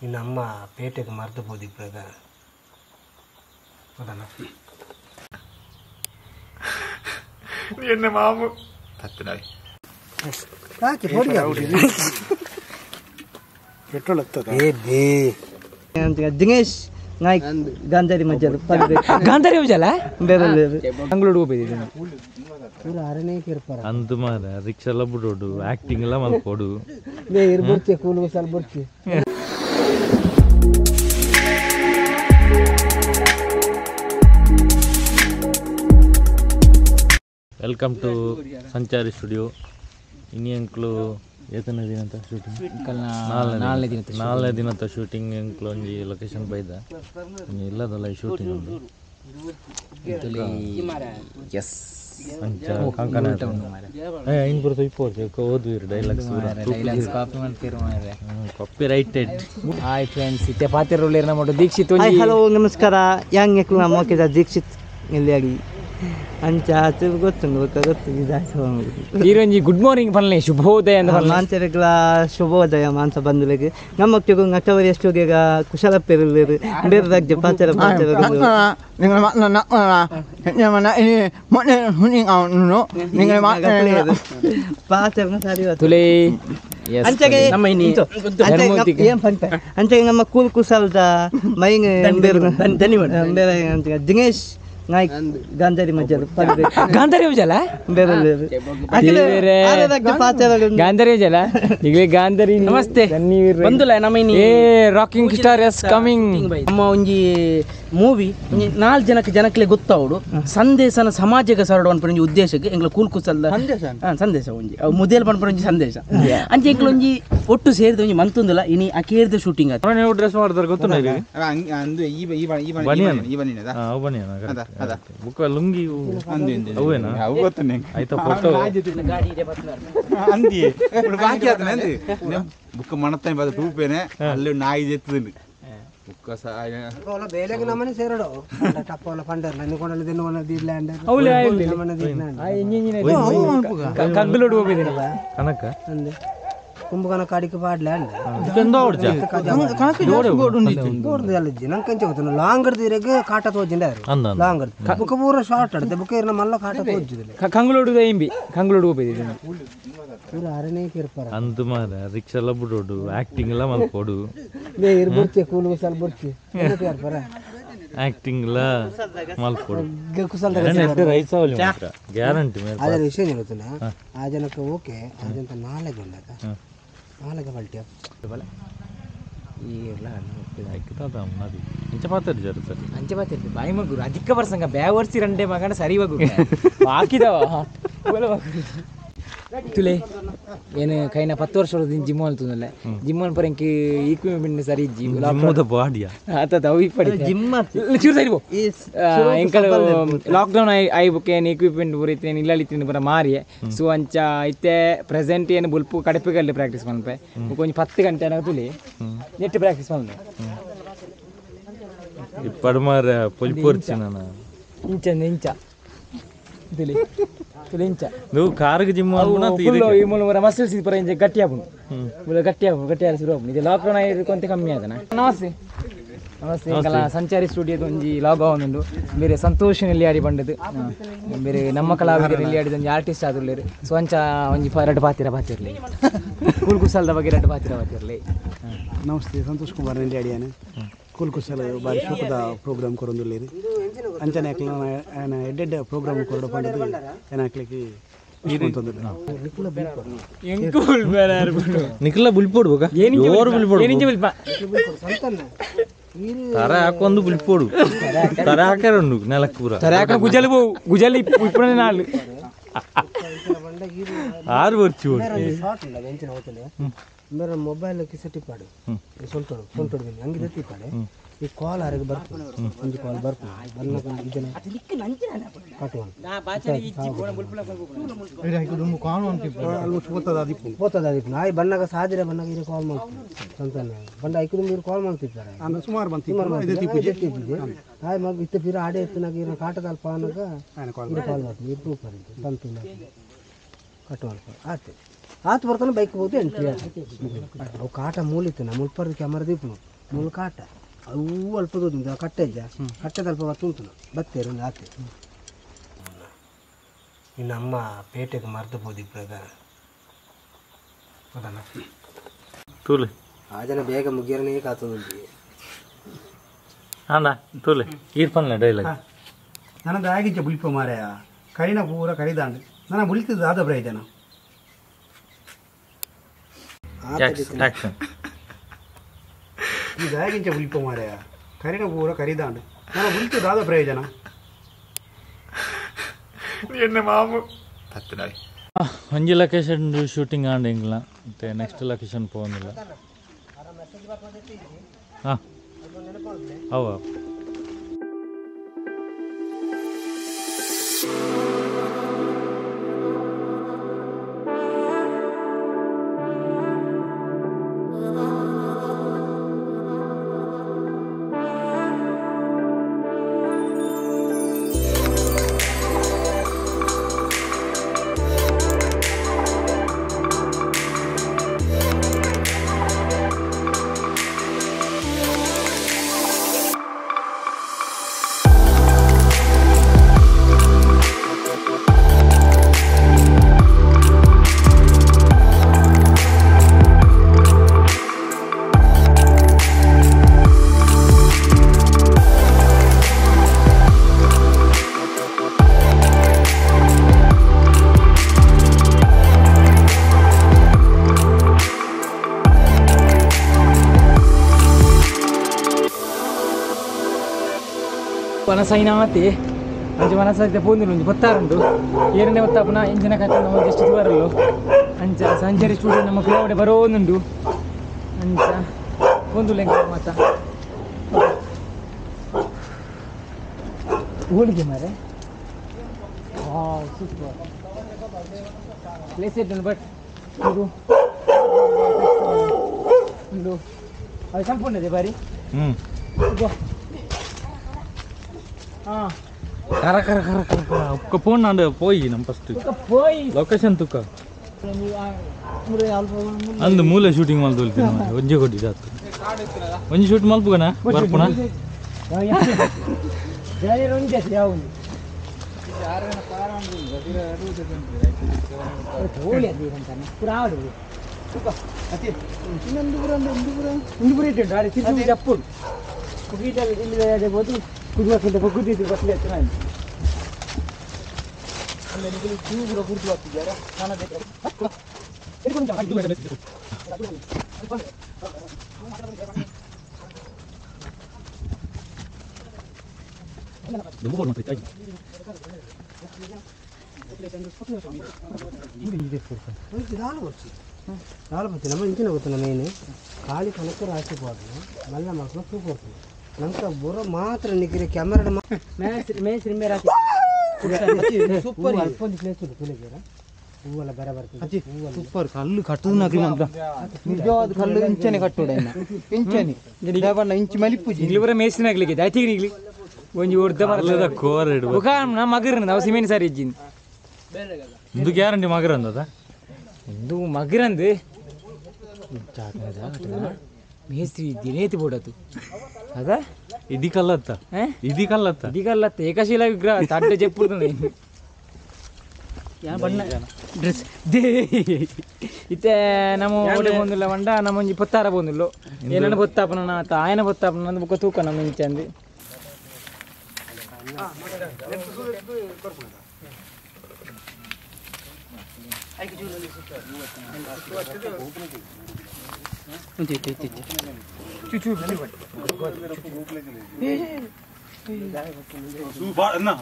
ನಿನ್ನ ಅಮ್ಮ ಪೇಟೆಗೆ ಮರ್ದು ಹೋದಿಪ್ರಾಗ ಅದನ್ನ ಎನ್ನ ಮಾಮು ತತ್ತನಾಯಿ ಯಾಕೆ ಹೊಡಿ ಪೆಟ್ರೋಲ್ ಹತ್ತದ ಏ ಬೇ ದಿನೇಶ್ ನಾಯ್ಕ್ ಗಾಂಧಾರಿ ಮಜಲ್ ಗಾಂಧಾರಿ ಮಜಲ ಬೇರೆ ಬೇರೆ ಮಂಗಳೂರು ಹೋಗಿದ್ದೀನಿ ಅರನೇ ಕಿರ್ಪರ ಅಂದು ಮಾರ ರಿಕ್ಷಾ ಎಲ್ಲ ಬಿಡೋಡು ಆಕ್ಟಿಂಗ್ ಎಲ್ಲ ಮಲ್ಕೊಡು ಬೇ ಇರ್ ಬರ್ತಿ ಕೂಲು ಸಾಲ್ ಬರ್ತಿ. Welcome to Sanchari studio. ಇನ್ನಿ ಅಂಕ್ಲು ಏತನೇ ದಿನದ ಶೂಟಿಂಗ್? ನಾಲ್ನೇ ದಿನದ ಶೂಟಿಂಗ್. ಅಂಕ್ಲು ಒಂಜಿ ಲೊಕೇಶನ್ ಬೈದ ಇಲ್ಲದಲ್ಲ ಈ ಶೂಟಿಂಗ್ ಉಂಡು. ಎಸ್ ಕಂಕಣ ಇನ್ ಪೂರ ತೊಯ್ಪೋರ್ಚೆ ಓದುವಿರು ಡೈಲಾಗ್ಸ್ ಡೈಲಾಗ್ಸ್ ಕಾಪಿ ಮಾಡ್ತೀರು ಮಾರ್ರೆ. ಕಾಪಿ ರೈಟೆಡ್. ಹಾಯ್ ಫ್ರೆಂಡ್ಸ್, ಇತ್ತೆ ಪಾತಿರುಳ್ಳೇರು ನಮ್ಮ ದೀಕ್ಷಿತ್. ಹಾಯ್ ಹಲೋ ನಮಸ್ಕಾರ. ಯಾಂಗ್ ಎಕ್ಲು ನಮ್ಮ ಮೋಕೆದ ದೀಕ್ಷಿತ್ ಎಲ್ಲಿಯಾಗಿ ಅಂಚ ಆತು ಗೊತ್ತುಂಡು ಬೊಕ್ಕ ಗೊತ್ತು ಇದಾಯ್ತು. ಈರೊಂಜಿ ಗುಡ್ ಮಾರ್ನಿಂಗ್ ಪನ್ಲೆ, ಶುಭೋದಯ ಅಂತ ಪನ್ಲೆ. ಮಾಂಸರೆಗ್ಲ ಶುಭೋದಯ ಮಾಂಸ ಬಂದುಲೆಗ್ ನಮ್ಮೊಟ್ಟಿಗೂ ನಟವರಿ ಎಷ್ಟೋಗೆಗ ಕುಶಲ ಪೆರುಲ್ಲೇರು ಬೇರೆ ರಾಜ್ಯ ಪಾತೆರ ಪಾತೆರ ಪಾತೆರನ ಸರಿ ತುಲೇ ಅಂಚೆಗೆ ಏನ್ ಪನ್ಪೆ ಅಂಚೆಗೆ ನಮ್ಮ ಕೂಲ್ ಕುಸಲ್ದ ಮೈಂಗ್ ಬೇರೆ ದಿನೇಶ್ ನಾಯ್ಕ್ ಗಾಂಧಾರಿ ಮಜಲ್ ಗಾಂಧಾರಿ ಮಜಲ ಬೇರೆ ಬೇರೆ ಗಾಂಧಾರಿ ಮಜಲ ಈಗಲೇ ಗಾಂಧಾರಿ. ನಮಸ್ತೆ ಬಂದುಲ ನಮ್ಮ ಏ ರಾಕಿಂಗ್ ಸ್ಟಾರ್ ಎಸ್ ಕಮಿಂಗ್. ನಮ್ಮ ಒಂಜಿ ಮೂವಿ ಒಂಜಿ ನಾಲ್ಕು ಜನಕ್ಕೆ ಜನಕ್ಲೆ ಗೊತ್ತಾವಡು ಸಂದೇಶನ ಸಮಾಜಕ್ಕೆ ಸರಡು ಅನ್ಪುನ ಒಂಜಿ ಉದ್ದೇಶಕ್ಕೆ ಎಂಗ್ಲ ಕೂಲ್ ಕುಸಲ್ದ ಸಂದೇಶ ಒಂಜಿ ಅವು ಮುದೇಲ್ ಪನ್ಪುನ ಒಂಜಿ ಸಂದೇಶ ಅಂಚೆ ಎಂಕ್ಲ ಒಂಜಿ ಒಟ್ಟು ಸೇರಿದ ಒಂಜಿ ಮಂತುಂದುಲ ಇನಿ ಅಕೇರ್ದ ಶೂಟಿಂಗ್ ಆತು. ನೀವು ಡ್ರೆಸ್ ಮಾಡ್ತಾರೆ ಗೊತ್ತು ಅಂದು ಈ ಈ ಈ ಈ ಬನಿಯನ ಅವು ಬನಿಯನ ಬುಕ್ಕ ಲುಂಗಿ ಅವೇನಾ ಅವು ಗೊತ್ತು ಆಯ್ತಾ ಫೋಟೋ ಅಂದಿ ಬಾಕಿ ಆತನ ಅಂದಿ ಬುಕ್ಕ ಮಣತ್ತಾನೆ ಬದ ತೂಪೇನೆ ಅಲ್ಲಿ ನಾಯಿ ಎತ್ತುದು ಬುಕ್ಕ ಸಹ ಬೇಲೆಗೆ ನಮ್ಮನೆ ಸೇರಡು ಟಪ್ಪವಲ್ಲ ಪಂಡರ್ ನನ್ನುಕೊಂಡಲ್ಲಿ ದಿನ ದೀಡ್ಲ್ಯಾಂಡ್ ಕಗ್ಗಲೋಡು ಹೋಗಿದ್ದೀನಲ್ಲ ಕನಕ ಅಂದೆ ಕುಂಭಕನ ಕಾಡಿಗೆ ಪಾಡ್ಲ್ಯಾಂಡ್ ನಂಗೆ ಕಂಚೆ ಗೊತ್ತು ಲಾಂಗ್ ಇರಗೆ ಕಾಟ ತೋಜಿಂಡ ಲಾಂಗ್ ಬುಕ್ಕ ಪೂರ ಶಾರ್ಟ್ ಆಡುತ್ತೆ ಬುಕ್ಕ ಇರ ಮಲ್ಲ ಕಾಟ ತೋಜಿದಿಲ್ಲ. ಕಂಗಳೋಡು ಇಂಬಿ ಕಂಗಳೋಡು ಹೋಗಿದ್ದೀನಿ ಪೂರ ಅರನೇ ಕಿರ್ಪರ ಅಂದು ಮಾರ ರಿಕ್ಷಾ ಎಲ್ಲ ಬಿಡೋಡು ಆಕ್ಟಿಂಗ್ ಎಲ್ಲ ಮಲ್ಕೊಡು ಬೇ ಇರ್ ಬರ್ತಿ ಕೂಲು ಸಾಲ್ ಬರ್ತಿ ಆಕ್ಟಿಂಗ್ ಎಲ್ಲ ಮಲ್ಕೊಡು ರೈಸ್ ಗ್ಯಾರಂಟಿ. ಅದರ ವಿಷಯ ಗೊತ್ತಿಲ್ಲ ಆ ಜನಕ್ಕೆ ಓಕೆ ಆ ಜನಕ್ಕೆ ನಾಳೆಗೆ ಉಂಡಾಕ ನಾಳೆಗೆ ಪಲ್ಟಿ ಅಂಚೆ ಪಾತಿರ್ತಿ ಬಾಯಿ ಮಗುರು ಅಧಿಕ ಬರ್ಸಂಗ ಬ್ಯಾವರ್ಸಿ ರಂಡೆ ಮಗನ ಸರಿ ಬಗು ಹಾಕಿದವ ತುಲೆ ಏನು ಕೈನ 10 ವರ್ಷ ಜಿಮ್ ಅಲ್ತದಲ್ಲ ಜಿಮ್ ಅನ್ಪರ ಇಂಕಿ ಈಕ್ವಿಪ್ಮೆಂಟ್ ಸರಿ ಇಜ್ಜಿ ಬಾಡಿಯ ಆತ ಅವು ಇಪ್ಪಡಿ ಜಿಮ್ ಚೂರು ಸರಿ ಬೋ ಎಂಕಲ್ ಲಾಕ್ಡೌನ್ I book ಏನು ಈಕ್ವಿಪ್ಮೆಂಟ್ ಪೂರ ಇತ್ತೇನು ಇಲ್ಲ ಇತ್ತಿನ ಪೂರ ಮಾರಿಯೆ. ಸೊ ಅಂಚ ಇತ್ತೆ ಪ್ರೆಸೆಂಟ್ ಏನು ಬುಲ್ಪು ಕಡಪೆಗಲ್ಲಿ ಪ್ರಾಕ್ಟೀಸ್ ಮನ್ಪೆ ಒಂಜಿ 10 ಗಂಟೆ ಏನಾಗ ತುಲಿ ನೆಟ್ ಪ್ರಾಕ್ಟೀಸ್ ಮನ್ಪೆ ಇಪ್ಪಡು ಮಾರ ಪೊಲಿಪೊರ್ಚಿ ನಾನು ಇಂಚ ಇಂಚ ತುಲಿ ತುಲಿ ಇಂಚ నువ్వు ಕಾರಿಗೆ ಜಿಮ್ ಫುಲ್ ಈ ಮೂಲ ಮಸಲ್ಸ್ ಪೂರ ಇಂಚ ಗಟ್ಟಿ ಆಪುಂಡು ಮೂಲ ಗಟ್ಟಿ ಆಪುಂಡು ಗಟ್ಟಿ ಆದ ಶುರು ಆಪುಂಡು. ಇದು ಲಾಕ್ಡೌನ್ ಆಗಿ ಕೊಂತೆ ಕಮ್ಮಿ ಆದನ. ನಮಸ್ತೆ ನಮಸ್ತೆ. ಎಂಕಲ ಸಂಚಾರಿ ಸ್ಟುಡಿಯೋದ ಒಂಜಿ ಲಾಗ್ ಆವೊಂದುಂಡು ಬೇರೆ ಸಂತೋಷ್ ನೆಲ್ಲಿಯಾಡಿ ಬಂಡದು ಬೇರೆ ನಮ್ಮ ಕಲಾವಿದರು ನೆಲ್ಲಿಯಾಡಿದ ಒಂಜಿ ಆರ್ಟಿಸ್ಟ್ ಆದುಲ್ಲೇರು. ಸೊ ಅಂಚ ಒಂಜಿ ಎರಡು ಪಾತಿರ ಪಾತಿರ್ಲಿ ಕೂಲ್ ಕುಸಲ್ದ ಬಗ್ಗೆ ಎರಡು ಪಾತಿರ ಪಾತಿರ್ಲಿ. ನಮಸ್ತೆ, ಸಂತೋಷ್ ಕುಮಾರ್ ನೆಲ್ಲಿಯಾಡಿಯಾನೆ. ಕೂಲ್ ಕುಸಲ ಬಾರಿ ಶೋಕದ ಪ್ರೋಗ್ರಾಮ್ ಕೊರೊಂದುಲ್ಲೇರು ಅಂಚನೆ ಅಕ್ಲ ಎಡ್ಡೆಡ್ ಪ್ರೋಗ್ರಾಮ್ ಕೊರಡು ಪಂಡದು ಏನಾಕ್ಲಿಕ್ಕೆ ನಿಖಲ ಬುಲ್ಪೋಡು ಬೊಕ ಜೋರು ಬುಲ್ಪೋಡು ತರ ಹಾಕೊಂದು ಬುಲ್ಪೋಡು ತರ ಹಾಕ್ಯಾರ ನೆಲಕ್ಕೆ ಪೂರ ತರ ಹಾಕ ಗುಜಲ್ ಬೋವು ಗುಜಲ್ ಇಪ್ಪನೇ ನಾಲ್ ಆರು ಬರ್ಚಿ ಮೇರೆ ಮೊಬೈಲ್ ಕಿಸೆಟ್ಟಿ ಪಾಡು ಸೊಂಟೋಡು ಸೊಂಟೋಡು ಹಂಗಿದೆ ತಿಪ್ಪಾಡೆ ಈ ಕಾಲ್ ಆರಿಗೆ ಬರ್ಪು ಒಂಜಿ ಕಾಲ್ ಬರ್ಪು ಬನ್ನಗ ಇದನ್ನ ಕಟ್ಟುವ ಪೋತದ ಅದಿಪ್ಪು ನಾಯಿ ಬನ್ನಗ ಸಾದಿರ ಬನ್ನಗ ಇರು ಕಾಲ್ ಮಾಡ್ತೀವಿ ಸಂತಾನ ಬಂಡ ಐಕು ನೀರು ಕಾಲ್ ಮಾಡ್ತಿದ್ದಾರೆ ಸುಮಾರು ಬಂತು ತಿಪ್ಪುಜೆ ನಾಯಿ ಮಗ ಇತ್ತ ಪಿರ ಆಡೆ ಎತ್ತನಾಗ ಇರೋ ಕಾಟದ ಅಲ್ಪ ಅನ್ನಗ ಇರು ಕಾಲ್ ಮಾಡ್ತೀವಿ ಇರು ಪ್ರೂಫ್ ಸಂತು ಕಟ್ಟುವ ಆಯ್ತು ಆತು ಬರ್ತಾನೆ ಬೈಕ್ ಹೋಗಿ ಎಂಟ್ರಿ ಆಯ್ತು ಅವು ಕಾಟ ಮೂಲಿತ್ತು ನಮ್ಮ ಮುಲ್ಪರ್ದು ಕ್ಯಾಮರಾ ದೀಪನು ಮೂಲು ಕಾಟ ಅವು ಅಲ್ಪ ತೋಜುಂಡು ಕಟ್ಟೆ ಇಜ್ಜ ಕಟ್ಟೆದ ಅಲ್ಪ ಬತ್ತುಂಟು ಬತ್ತೇರು ಒಂದು ಆತೆ ಇನ್ನು ಅಮ್ಮ ಪೇಟೆಗೆ ಮರ್ದು ಪೋದಿಪ್ಪುನಗ ಹೌದಲ್ಲ ತೂಲೆ ಆ ಜನ ಬೇಗ ಮುಗಿಯರನೇ ಕಾತೊಂದುಂಡು ಆಂಡ ತೂಲೆ ಈರ್ಪನ್ಲೆ ಡೈಲಾಗ್ ನನ್ನ ದಾಗಿಂಚ ಬುಲಿಪ ಮಾರಾಯ ಕರಿನ ಪೂರ ಕರಿದಾಂಡು ನನ್ನ ಬುಲಿತದ ಆದ ಪ್ರಯೋಜನ ಆಕ್ಷನ್ ಈ ದಾಗಿಂಚ ಬುಲಿಪ ಮಾರಾಯ ಕರಿನ ಪೂರ ಕರಿದಾಂಡು ನನ್ನ ಬುಲಿತದ ಆದ ಪ್ರಯೋಜನ ಎನ್ನ ಮಾಮು ತತ್ತನಾಯಿ ಒಂಜಿ ಲೊಕೇಶನ್ ಶೂಟಿಂಗ್ ಆಂಡ್ ಎಂಗ್ಲ ಮತ್ತೆ ನೆಕ್ಸ್ಟ್ ಲೊಕೇಶನ್ ಪೋವೊಂದಿಲ್ಲ ಹಾಂ ಅವ ವನಸೈನಾತೆ ಅಂಚೆ ವನಸಾಯ್ತ ಪೋಂದಿಲ್ಲ ಒಂಜಿ ಗೊತ್ತಾರುಂಡು ಏರನೇ ಹೊತ್ತಾಪುನ ಇಂಚಿನ ಕಟ್ಟ ನಮ್ಮ ಜಸ್ಟ್ ಬರಲು ಅಂಚ ಸಂಚಾರಿ ಸ್ಟೂಡಿಯೋ ನಮ್ಮ ಪಿರಾವಡೆ ಬರೋನುಂಡು ಅಂಚ ಪೋಂದುಲ್ಲ ಎಂಕ ಮಾತ ಹೋಳಿಗೆ ಮಾರೆ super place it but ಇದು ಉಂಡು ಅದು ಸಂಪೂರ್ಣ ಬಾರಿ ಹ್ಞೂ ಕರ ಕರ ಕರ ಕರ ಕರ ಒಕ್ಕ ಫೋನ್ ನಾಂಡು ಪೋಯಿ ನಮ್ಮ ಫಸ್ಟ್ ಪೋಯಿ ಲೊಕೇಶನ್ ತುಕ್ಕ ಅಂದು ಮೂಲೆ ಶೂಟಿಂಗ್ ಮಲ್ದೊಲ್ತೀನಿ ಒಂಜೆ ಕೊಟ್ಟಿದ್ದು ಆತು ಒಂಜಿ ಶೂಟ್ ಮಲ್ಪುಗನ ಬರ್ಪುಣ ಕುದುವಕ್ಕಿಂತ ಕುದಿದ್ದು ಬಸ್ಲಿ ಹತ್ತಿರ ದಾಲ್ ಬತ್ತಿ ನಮ್ಮ ಇಂಚಿನ ಗೊತ್ತಿಲ್ಲ ಮೇನ್ ಖಾಲಿ ಕಣಕ್ಕೆ ರಾಶಿ ಹೋದ್ನು ಮಲ್ಲ ಮಕ್ಕಳು ತೂಕ ಹೋಗ್ತೀನಿ ನಂತರ ಬರೋ ಮಾತ್ರ ನಿಗ್ರೆ ಕ್ಯಾಮರಾ ಸೂಪರ್ ಅಲ್ಪ ಒಂದು ಪ್ಲೇಸ್ ಉಂಟು ತುಳಿಗೆರ ಹೂವೆಲ್ಲ ಬರ ಬರ್ತದೆ ಸೂಪರ್ ಕಲ್ಲು ಕಟ್ಟುದು ನಕಲಿ ಮಾತ್ರ ನಿಜವಾದ ಕಲ್ಲು ಇಂಚನೆ ಕಟ್ಟೋಡ ಇಂಚನೆ ದೇವಣ್ಣ ಇಂಚು ಮಲಿಪುಜಿ ಇಲ್ಲಿ ಬರ ಮೇಸಿನ ಆಗ್ಲಿಕ್ಕೆ ಐತಿಗೆ ನಿಗ್ಲಿ ಒಂಜಿ ಒಡ್ದ ಅಲ್ಲದ ಕೋರ್ ಇಡು ಬುಕ ಮಗರ್ ನಾವು ಸಿಮೆಂಟ್ ಸಾರಿ ಇಜ್ಜಿನ್ ಇಂದು ಗ್ಯಾರಂಟಿ ಮಗರ್ ಅಂದದ ಇಂದು ಮಗರಂದು ಮೇಸ್ತ್ರಿ ದಿನೇತಿ ಬೋಡತು ಅದ ఇది కల్లత్త ఇది కల్లత్త ఇది కల్లత్త ಏಕಶಿಲಾ ವಿಗ್ರಹ ತಡ್ಡ ಜೆಪ್ಪುಡ್ತದೆ ಬಣ್ಣ ಡ್ರೆಸ್ they ಇತ್ತೆ ನಮ್ಮ ಓಡೆ ಬಂದಿಲ್ಲ ಬಂಡ ನಮ್ಮ ಒಂಜಿ ಪೊತ್ತಾರ ಬಂದಿಲ್ಲ ಏನನ್ನ ಪೊತ್ತಾಪನ ಆಯನ ಪೊತ್ತಾಪನ ನಂದು ಬುಕ್ಕ ತೂಕ ನಮ್ಮ ಇಂಚಂದು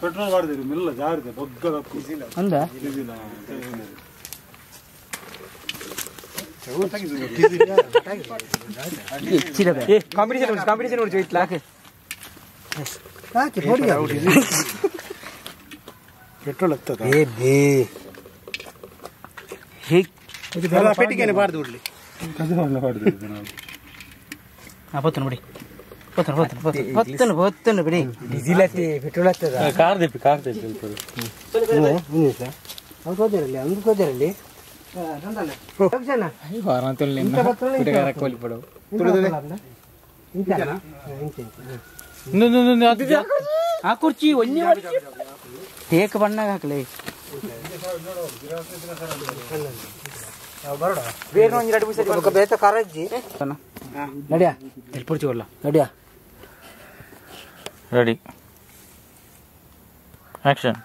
ಪೆಟ್ರೋಲ್ ವಾಡಿದ್ರು ಮೆಲ್ಲ ಜಾರಿದೆ ಬೊಗ್ಗದ ಅಂದ ಕಾಂಪಿಟೇಷನ್ ಕಾಂಪಿಟೇಷನ್ ಹೊಡ್ಚು ಇಟ್ಲಾ ಪೆಟ್ರೋಲ್ ಆಗ್ತದ ಏ ಬೇ ಪೆಟ್ಟಿಗೆನೆ ಬಾರ್ದು ಬಿಡ್ಲಿ ಪೊತ್ತನ ಬಿಡಿ ಪೊತ್ತನ ಪೊತ್ತನ ಪೊತ್ತನ ಪೊತ್ತನ ಬಿಡಿ ಡೀಸೆಲ್ ಹತ್ತಿ ಪೆಟ್ರೋಲ್ ಹತ್ತದ ಕಾರ್ ದೆಪ್ಪಿ ಕಾರ್ ದೆಪ್ಪಿ ಅವ್ರು ತೋಜರಲ್ಲಿ ಅಂದು ತೋಜರಲ್ಲಿ ಆ ಕುರ್ಚಿ ಒಂಜಿ take ಬಣ್ಣಾಗ ಹಾಕಲಿ ಬೇತ ಕರಜ್ಜಿ Nadia ಪುರ್ಚಿ Nadia ready action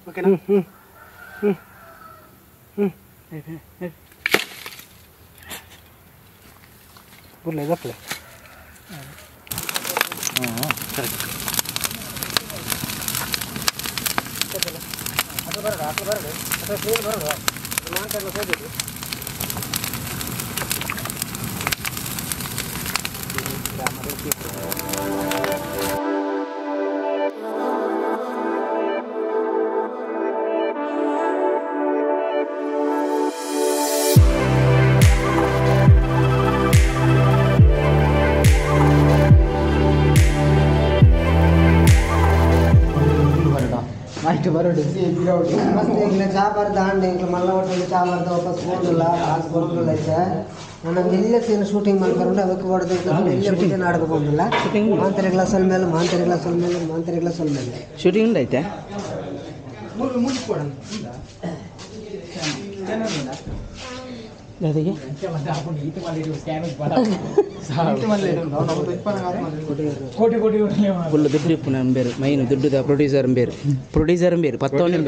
ಓಕೆನಾ ಹ್ಞೂ ಹ್ಞೂ ಬುರ್ಲೆ ದಪ್ಪಲೆ ಕರೆಕ್ಟ್ ಚಾ ಬರ್ದ ಅಂಡ್ ಇಂಕ್ಲ ಮಲ್ಲ ಹೋಟೆಲ್ ಚಾ ಬರ್ದ ವಾಪಸ್ ಹೋಗಲ್ಲ ಕಾಸು ಬರೋದಿಲ್ಲ ಐತೆ ನಾನು ಎಲ್ಲೇ ಸೀನ್ ಶೂಟಿಂಗ್ ಮಾಡ್ಕೊಂಡು ಅವಕ್ಕೆ ಹೊಡೆದು ಎಲ್ಲೇ ಬುದ್ಧಿ ನಾಟಕ ಬಂದಿಲ್ಲ ಮಾಂತರಿ ಗ್ಲಾಸ್ ಮೇಲೆ ಮಾಂತರಿ ಗ್ಲಾಸ್ ಮೇಲೆ ಮಾಂತರಿ ಗ್ಲಾಸ್ ಮೇಲೆ ಶೂಟಿಂಗ್ ಐತೆ ಫುಲ್ ದುಡ್ಡು ಇಪ್ಪು ನಾನು ಬೇರೆ ಮೈನ್ ದುಡ್ಡುದ ಪ್ರೊಡ್ಯೂಸರ್ ಬೇರೆ ಪ್ರೊಡ್ಯೂಸರ್ ಬೇರೆ ಪತ್ತೊಂದು